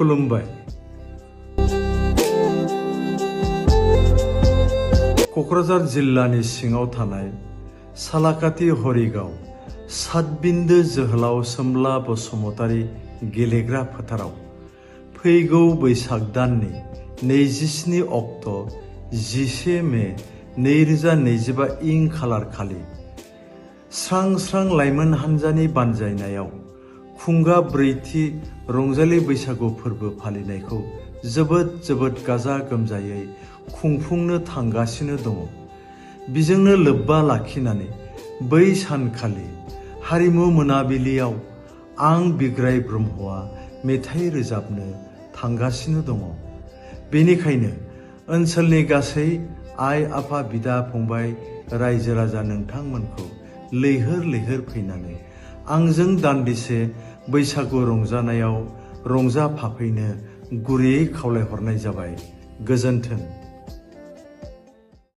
खुलुमबाय। क'क्राझार जिल्लानि सिङाव थानाय सालाकाथि हरिगाव सातबिन्दो जोहोलाव सोमब्ला बसुमतारी गेलेग्रा फोथाराव फैगौ बैसाग दाननि 27 अक्ट' 11 मे 2025 इं खालार खालि स्रां स्रां लाइमोन हान्जानि बानजायनायाव खुंगा ब्रैथि रंजालि बैसागु फोरबो फालिनायखौ जोबोद गाजा गोमजायै खुंफुंनो थांगासिनो दङ। बिजोंनो लोब्बा लाखिनानै बै सानखालि हारिमु मोनाबिलियाव आं बिग्राय ब्रह्मआ मेथाइ रोजाबनो थांगासिनो दङ। बेनिखायनो ओनसोलनि गासै आइ आफा बिदा फंबाय रायजो राजा नोंथांमोनखौ लैहोर लैहोर फैनानै आंजों दान्दिसे बैसागु रंजानायाव रंजाफाफैनो गुरैयै खावलायहरनाय जाबाय। गोजोन्थों।